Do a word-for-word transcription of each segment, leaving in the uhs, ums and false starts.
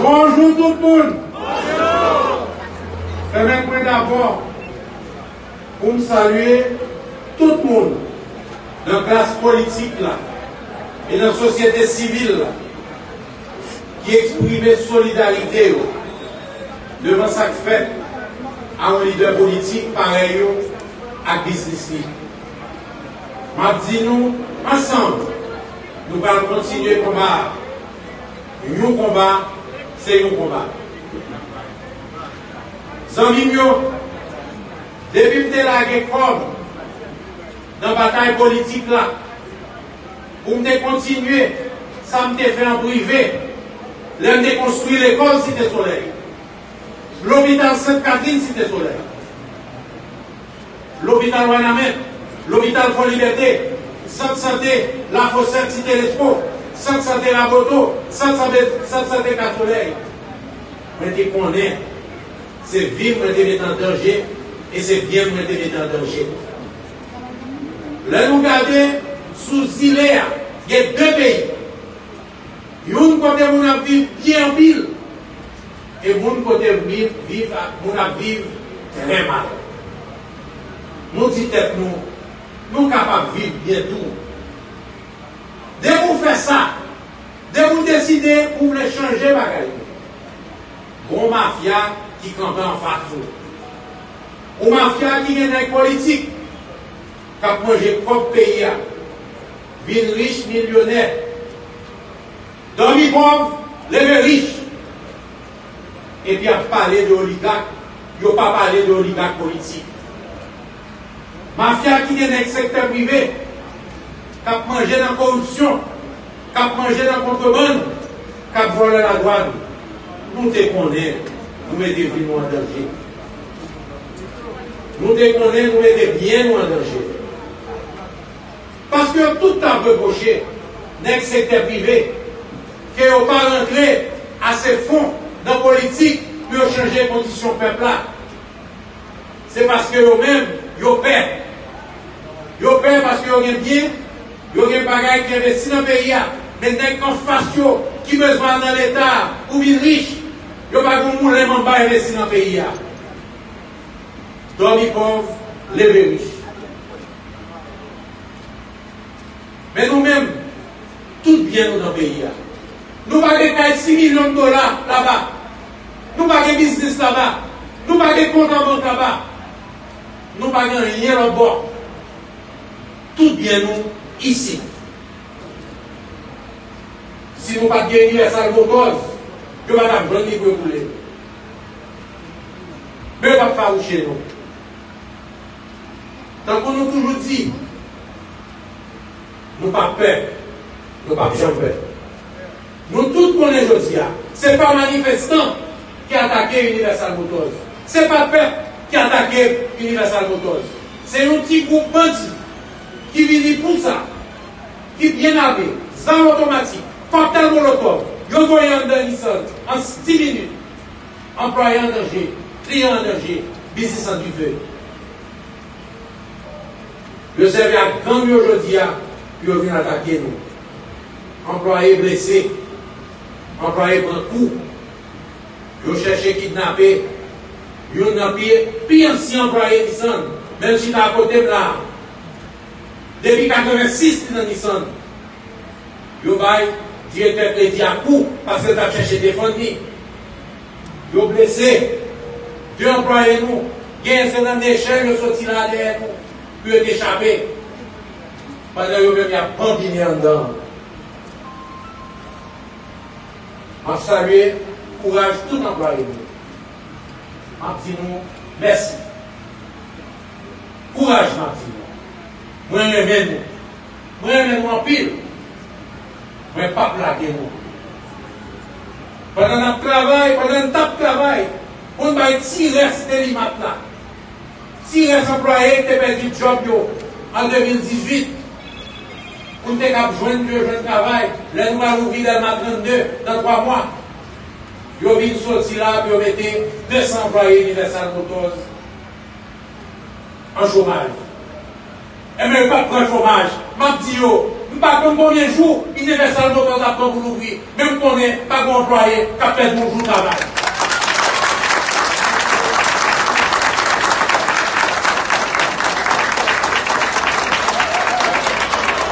Bonjou tout moun. Pèmèt mwen dabò pou m salye tout moun nan klas politik la e nan sosyete sivil la ki eksprime solidarite yo devan sa k fèt a yon lidè politik parèy yo ak biznis li. M ap di nou, ansanm, nou pral kontinye konba a. Yon konba, se yon konba. Zanmi m yo, depi m te lage kò m nan batay politik la, pou m te kontinye sa m te fè an prive, lè m te konstwi lekòl Site Solèy, lopital Sent Katrin Site Solèy, lopital Wanament, lopital Fò Libète, sant sante Lafosèt Site Lespo, sant sante Raboto, sant sante, sant sante Ka Solèy. Mwen te konnen se vi m mwen te mete an danje e se byen m mwen te mete an danje. Lè nou gade sou zile a, gen de peyi. Youn kote moun ap viv byen anpil, e moun kote viv, viv, moun ap viv trè mal. Nou di tèt nou, nou kapab viv byen tou. Depi w fè sa, depi w deside ou vle chanje bagay yo, gon mafya ki kanpe anfas ou. Yon mafya ki gen nèg politik k ap manje kòb peyi a, vin rich, milyonè, dòmi pòv, leve rich, epi ap pale de oligak, yo pa pale de oligak politik. Mafya ki gen nèg sektè prive, k ap manje nan koripsyon, k ap manje nan kontrebann, k ap vòlè ladwàn. Nou te konnen nou mete vi nou an danje. Nou te konnen nou mete byen nou an danje. Paske yo tout t ap repwoche nèg sektè prive ke yo pa rantre ase fon nan politik pou yo chanje kondisyon pèp la. Se paske yo menm, yo pè. Yo pè paske yo gen byen, yo gen bagay ki envesti nan peyi a. Men nèg anfas yo ki bezwen al nan Leta pou vin rich, yo pa gen yon moulen manba envesti nan peyi a. Dòmi pòv, leve rich. Men nou menm, tout byen nou nan peyi a. Nou pa gen kay sis milyon dola laba. Nou pa gen biznis laba. Nou pa gen kont an bank laba. Nou pa gen anyen lòt bò. Tout byen nou isit. Si nou pa t gen Universal Motors, yo pa t ap jwenn li pou yo boule. Men yo p ap fawouche nou. Tankou nou toujou di, nou p ap pè, nou p ap janm pè. Nou tout konnen jodi a, se pa manifestan ki atake Universal Motors. Se pa pèp ki atake Universal Motors. Se yon ti gwoup bandi ki vini pou sa, ki byen ame, zam otomatik, kòktèl molotòv, yo voye anndan Nissan an dis minit. Anplwaye an danje, kliyan an danje, biznis an dife. Yo sèvi ak gang yo jodi a pou yo vin atake nou. Anplwaye blese, anplwaye pran kou, yo chèche kidnape youn nan pi, pi ansyen anplwaye Nissan, menm chita akote m la a. Depi katrevensis li nan Nissan. Yo bay direktè kredi a kou paske l t ap chèche defann li. Yo blese de anplwaye nou. Genyen se nan nechèl yo soti la dèyè nou pou yo te chape. Pandan yo menm y ap banbinen anndan an. M ap salye kouraj tout anplwaye nou. M ap di nou mèsi. Kouraj m ap di nou. Mwen renmen nou. Mwen renmen nou anpil. Mwen p ap lage nou. Pandan n ap travay, pandan n t ap travay pou n bay ti rès Delimat la, ti rès anplwaye ki te pèdi djòb yo an de mil dizuit, pou n te kab jwenn pou yo jwenn travay, lè nou pral ouvri Dèlma trannde nan twa mwa, yo vin soti la pou yo mete de san anplwaye Universal Motors an chomaj. Enben, yo p ap pran chomaj. M ap di yo, M pa konn konbyen jou Inivèsal Motors ap pran pou louvri, men m konnen pa gen anplwaye k ap pèdi yon jou travay.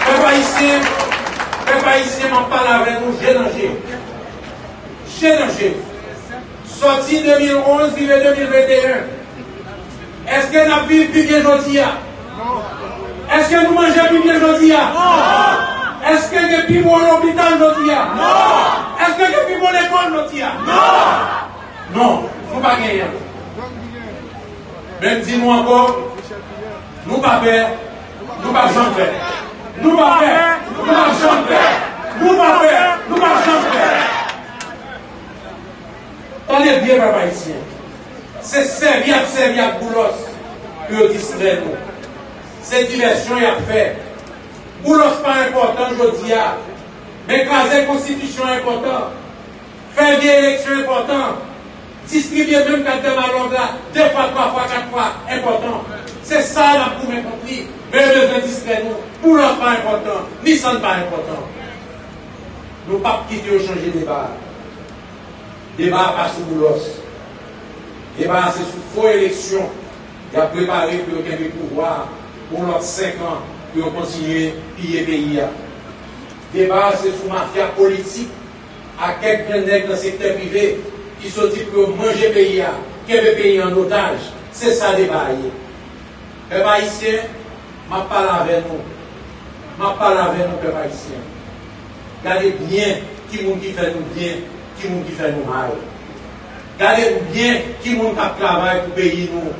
Pèp ayisyen, pèp ayisyen, m ap pale avè nou je nan je. Je nan je. Sòti de mil onz rive de mil venteyen, èske n ap viv pi byen jodi a? Èske nou manje pi byen jodi a? Èske gen pi bon lopital jodi a? Èske gen pi bon lekòl jodi a? Non, nou pa genyen. Men m di nou ankò, nou pa pè, nou p ap janm pè. Nou pa pè, nou p ap janm pè. Nou pa pè, nou p ap janm pè. Tande byen, pèp ayisyen. Se sèvi y ap sèvi ak Boulos pou yo distrè nou. Se divèsyon y ap fè. Boulos pa enpòtan jodi a, men kraze konstitisyon enpòtan. Fè vye eleksyon enpòtan. Distribye menm kat dèmalòg la de fwa, twa fwa, kat fwa enpòtan. Se sa n ap goumen kont li. Men yo bezwen distrè nou. Boulos pa enpòtan. Nissan pa enpòtan. Nou p ap kite yo chanje deba a. Deba a pa sou Boulos. Deba a se sou fo eleksyon y ap prepare pou yo kenbe pouvwa a pou yon lòt senk an pou yo kontinye piye peyi a. Deba a se sou mafya politik ak kèk grenn nèg nan sektè prive ki soti pou yo manje peyi a, kenbe peyi a an otaj. Se sa deba a ye. Pèp ayisyen, m ap pale avè nou. M ap pale avè nou, pèp ayisyen. Gade byen ki moun ki fè nou byen, ki moun ki fè nou mal. Gade byen ki moun k ap travay pou peyi nou.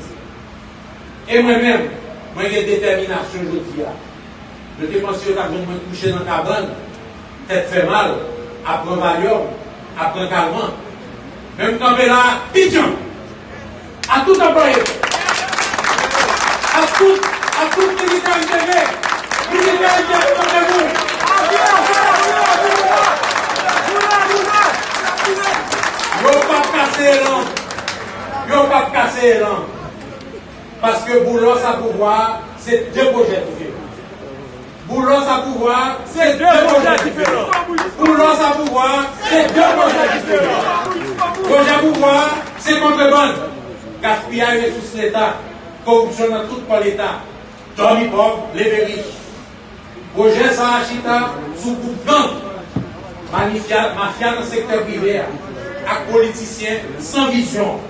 E mwen menm, mwen gen detèminasyon jodi a. Yo te panse yo t ap jwenn mwen kouche nan kabann, tèt fè mal, ap pran Valium, ap pran kalman. Men m kanpe la a, pi djanm. A tout anplwaye, a tout, a tout militè M T V, militè M T V, kanpe nou. Yo p ap kase elan. Yo p ap kase elan. Paske Boulos a pouvwa a, se de pwojè ki fè. Boulos a pouvwa a, se de pwojè diferan. Boulos a pouvwa a, se de pwojè diferan. Pwojè pouvwa a, se kontrebann, gaspiyay resous Leta, koripsyon nan tout kò Leta, dòmi pòv, leve rich. Pwojè sa a chita sou gwoup gang, manifya, mafya nan sektè prive a, ak politisyen san vizyon,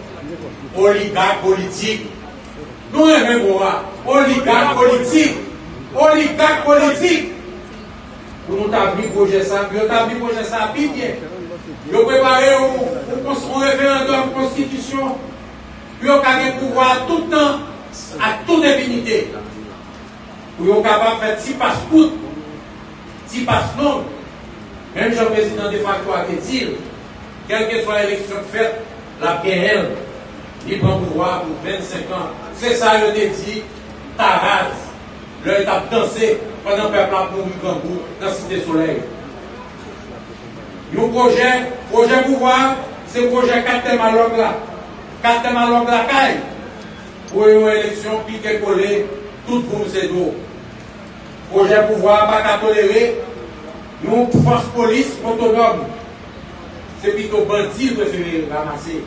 oligak politik. Nou renmen mo a, oligak politik. Oligak politik. Pou nou tabli pwojè sa, pou yo tabli pwojè sa pi byen. Yo prepare yon, yon kons-, yon referandòm konstitisyon pou yo ka gen pouvwa a tout tan, a tout enpinite. Pou yo kapab fè ti pas kout, ti pas long. Menm jan prezidan defakto a te di l, kèlkeswa eleksyon k fèt, l ap genyen l. Li pran pouvwa a pou vennsenk an. Se sa yo te di Taraz lè l t ap danse pandan pèp la ap mouri grangou nan Site Solèy. Yon pwojè, pwojè pouvwa a, se pwojè kat tèmalòg la. Kat tèmalòg lakay. Pou yon eleksyon pike kole, tout voum se dlo. Pwojè pouvwa a pa ka tolere yon fòs polis otonòm. Se pito bandi l prefere ranmase.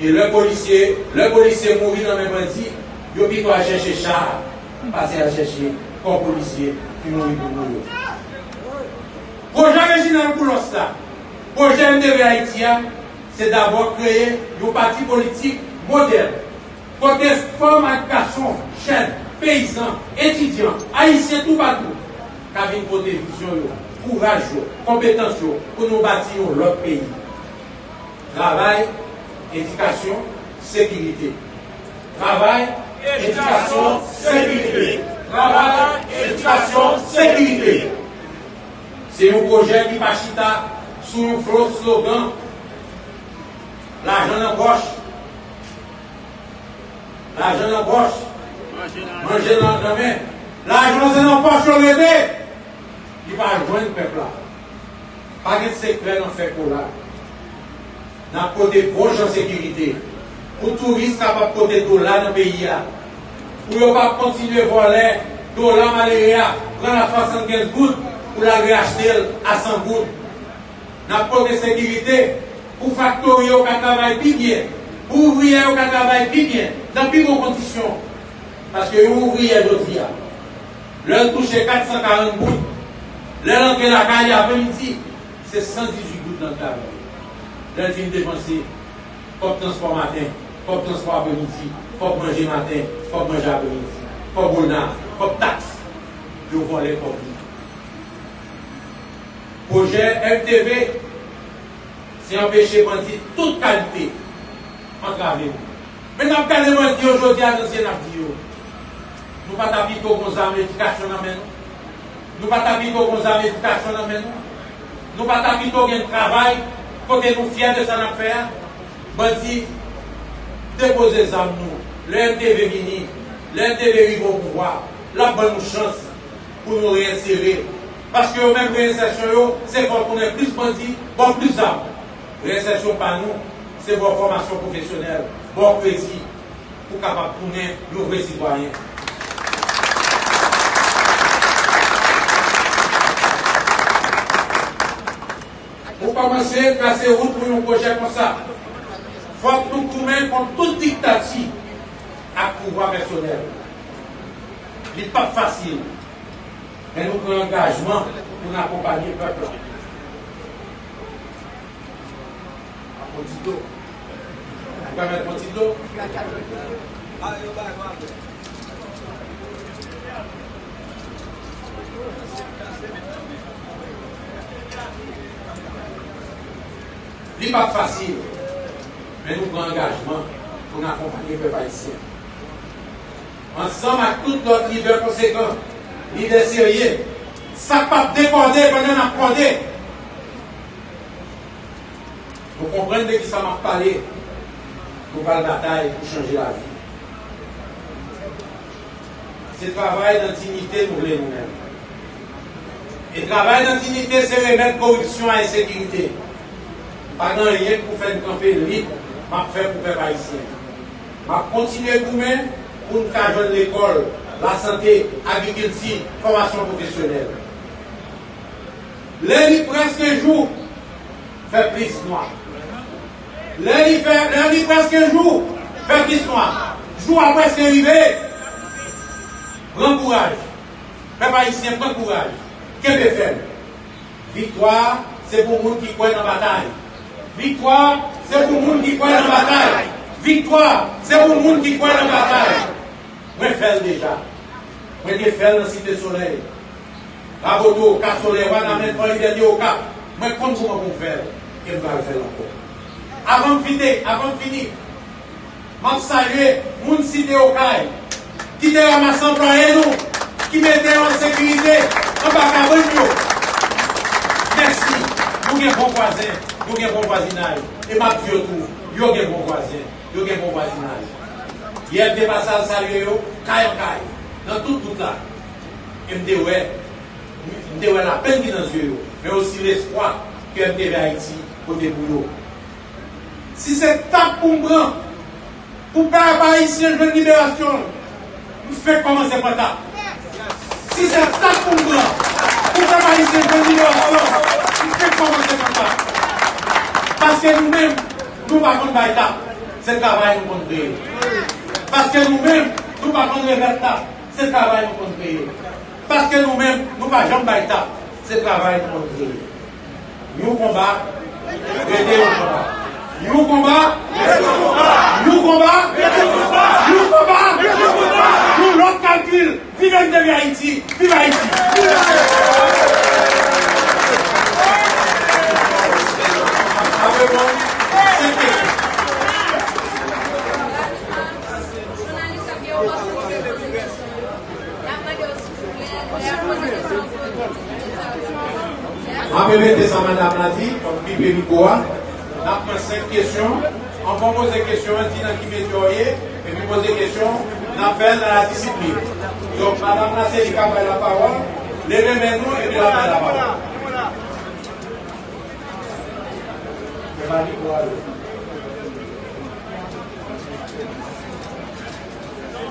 E lè polisye, lè polisye mouri nan men bandi, yo pito al chèche cha pase al chèche kò polisye ki mouri pou nou yo. Pwojè Reginald Boulos la, pwojè M T V Ayiti a, se dabò kreye yon pati politik modèn, kote fanm ak gason, jèn, peyizan, etidyan, ayisyen toupatou, ka vin pote vizyon yo, kouraj yo, konpetans yo pou nou bati yon lòt peyi. Travay, edikasyon, sekirite. Travay, edikasyon, sekirite. Travay, edikasyon, sekirite. Se yon pwojè ki pa chita sou yon flo slogan. Lajan nan pòch. Lajan nan pòch. Manje nan, nan men. Lajan se nan pòch yo rete. Li pa jwenn pèp la. Pa gen sekrè nan fè kola. N ap pote bon jan sekirite pou touris kapab pote dola nan peyi a. Pou yo pa kontinye vòlè dola malere a, pran l a swasannkenz goud, pou l al reyachte l a san goud. N ap pote sekirite pou faktori yo ka travay pi byen, pou ouvriyè yo ka travay pi byen, nan pi bon kondisyon. Paske yon ouvriyè jodi a, lè l touche kat san karant goud, lè l antre lakay li apremidi, se san dizuit goud nan travay. Lè l fin depanse kòb transpò maten, kòb transpò apremidi, kòb manje maten, kòb manje apremidi, kòb ona, kòb taks, yo vòlè kòb li. Pwojè M T V, se anpeche bandi tout kalite antrave nou. Men n ap gade bandi yo jodi a nan zye, n ap di yo, nou pa ta pito gon zam edikasyon nan men nou? Nou pa ta pito gon zam edikasyon nan men nou? Nou pa ta pito gen travay kote nou fyè de sa n ap fè a? Bandi, depoze zam nou. Lè M T V vini, lè M T V rive o pouvwa, l ap ban nou chans pou nou reyensere. Paske yo menm, reyensèsyon yo, se fè w tounen plis bandi, ba w plis zam. Reyensèsyon pa nou, se ba w fòmasyon pwofesyonèl, ba w kredi, pou w kapab tounen yon vre sitwayen. Pou kòmanse trase wout pou yon pwojè konsa, fòk nou goumen kont tout diktati ak pouvwa pèsonèl. Li p ap fasil, men nou pran angajman pou n akonpanye pèp la. Pran ti dlo. Ou pèmèt pran ti dlo? Li p ap fasil, men nou pran angajman pou n akonpanye pèp ayisyen. Ansanm ak tout lòt lidè konsekan, lidè serye, sa k p ap dekòde pandan n ap kòde. Nou konprann de kisa m ap pale. Nou pral batay pou chanje lavi. Se travay nan diyite nou vle nou menm. E travay nan diyite se remèd koripsyon a ensekirite. Pa gen anyen k pou fè n kanpe lib m ap fè pou pèp ayisyen. M ap kontinye goumen pou n ka jwenn lekòl, lasante, agrikilti, fòmasyon pwofesyonèl. Lè li prèske jou, fè plis nwa. Lè li fè, lè li prèske jou, fè plis nwa. Jou a prèske rive. Pran kouraj. Pèp ayisyen, pran kouraj. Kenbe fèm. Viktwa, se pou moun ki kwè nan batay. Viktwa, se pou moun ki kwè nan batay. Viktwa, se pou moun ki kwè nan batay. Mwen fè l deja. Mwen te fè l nan Site Solèy. Raboto, Ka Solèy, Wanament, Fò Libète, Okap. Mwen konn kòman pou m fè l. E m pral fè l ankò. Avan m fite, avan m fini, m ap salye moun Site Okay ki te ranmase anplwaye nou, ki mete yo an sekirite anba kabann yo. Mèsi. Nou gen bon vwazen, nou gen bon vwazinaj. E m ap di yo tou, yo gen bon vwazen. Yo gen bon vwazinaj. Yè m te pase al salye yo, kay an kay, nan tout wout la. E m te wè, m te wè lapenn ki nan zye yo, men osi lespwa ke M T V Ayiti pote pou yo. Si se tap pou m pran, pou pèp ayisyen jwenn liberasyon l, m fenk kòmanse pran tap. Si se tap pou m pran, pou pèp ayisyen jwenn liberasyon, m fenk kòmanse pran tap. Paske nou menm, nou pa konn bay tap, se travay nou konn kreye. Paske nou menm, nou pa konn remèt tap, se travay nou konn kreye. Paske nou menm, nou pa janm bay tap, se travay nou konn kreye. Yon konba, rete yon konba. Yon konba, rete yon konba. Yon konba, rete yon konba. Yon konba, rete yon konba. Yon lòt kalkil. Viv M T V Ayiti. Viv Ayiti. Apre mwen, senk kesyon. M ap repete sa madanm la di, fò m bipe mikwo a. N ap pran senk kesyon. Anvan w poze kesyon an, di nan ki medya w ye, epi poze kesyon, n ap fè l nan la disiplin. Donk, madanm la, se li k ap bay lapawòl. Leve men nou, epi l ap bay lapawòl. Fè pa mikwo a yo.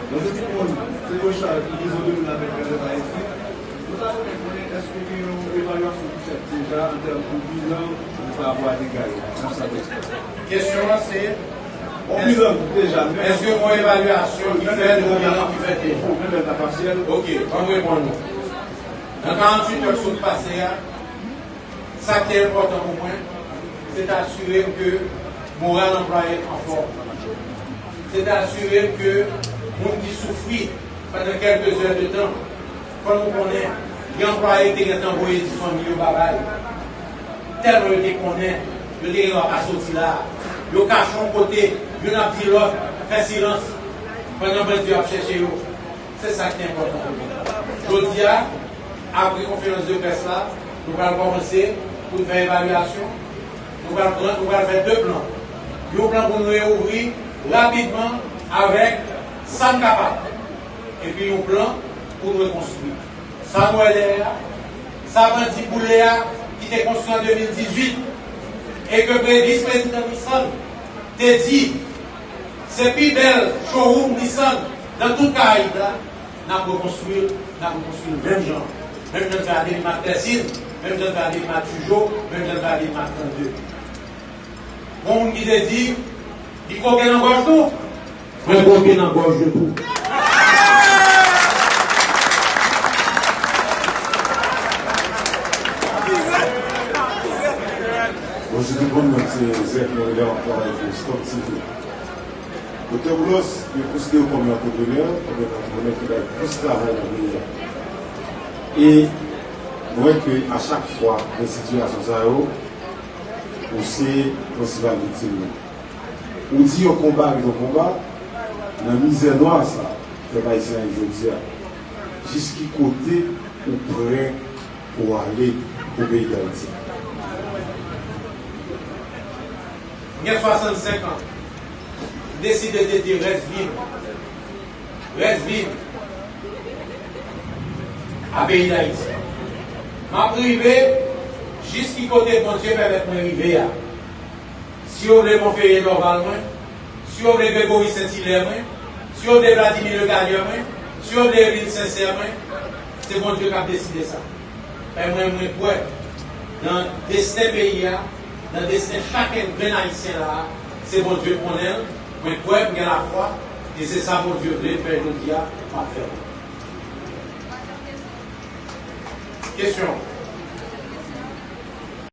Bonjou tout moun, se Rochard ki vizyon de moun avèk Gazèt Ayiti. Nou ta renmen konnen Èske gen yon evalyasyon ki fèt deja an tèm de bilan pa rapò a dega yo nan sant Eksprè? Kesyon an se, yon bilan deja, men èske gen yon evalyasyon ki fèt, yon bilan ki fèt deja? Menm lè l ta pasyèl. Ok, ban m reponn ou. Nan karanntuit è k sot pase a, sa k te enpòtan pou mwen, se t asire m ke moral anplwaye anfòm. Se t asire m ke moun ki soufri pandan kèlke zè de tan, fò nou konnen, gen anplwaye ki te gentan voye di fanmi yo babay. Tèlman yo te konnen, yo te gen dwa pa soti la. Yo kache yon kote, youn ap di lòt, fè silans, pandan bandi yo ap chèche yo. Se sa ki te enpòtan pou nou. Jodi a, apre konferans de près la, nou pral kòmanse pou n fè evalyasyon. Nou pral pran, nou pral fè de plan. Yon plan pou nou reouvri rapidman avèk sa n kapab. Epi yon plan pou n rekonstwi. Sa n wè dèyè a, sa bandi boule a ki te konstwi an de mil dizuit, e ke pre-, vis prezidan Nissan te di, se pi bèl showroom Nissan nan tout Karayib la, n ap rekonstwi l, n ap rekonstwi l menm jan. Menm jan n fè a Delimat Tèsin, menm jan n fè a Delimat Tijo, menm jan n fè a Delimat trannde. Gon moun ki te di, li koke nan gòj nou. Mwen koke nan gòj yo tou. Bonjou tout moun, mwen se Zèk Morilè, m ap travay pou Stop T V. Doktè Boulos, yo konsidere w kòm yon antreprenè, kòm yon antreprenè ki bay plis travay nan peyi a. E nou wè ke a chak fwa gen sitiyasyon sa yo, ou se prensipal viktim nan. Ou di yon konba ret yon konba, nan mizè nwa sa, pèp ayisyen an ye jodi a. Jis ki kote ou prè pou ale pou peyi Dayiti? M gen swasannsenk an. M deside dedye rès vi m. Rès vi m a peyi Dayiti. M ap rive jis ki kote Bondye pèmèt mwen rive a. Si yo vle Monferrier Dorval mwen, si yo vle Gregory Saint Hilaire mwen, si yo vle Vladimir Le Gallier mwen, si yo vle Evelyne Sincère mwen, se Bondye k ap deside sa. E mwen, mwen kwè nan desten peyi a, nan desten chak grenn Ayisyen la a, se Bondye k konnen l. Mwen kwè, m gen lafwa, e se sa Bondye vle fè jodi a, m ap fè l. Kesyon.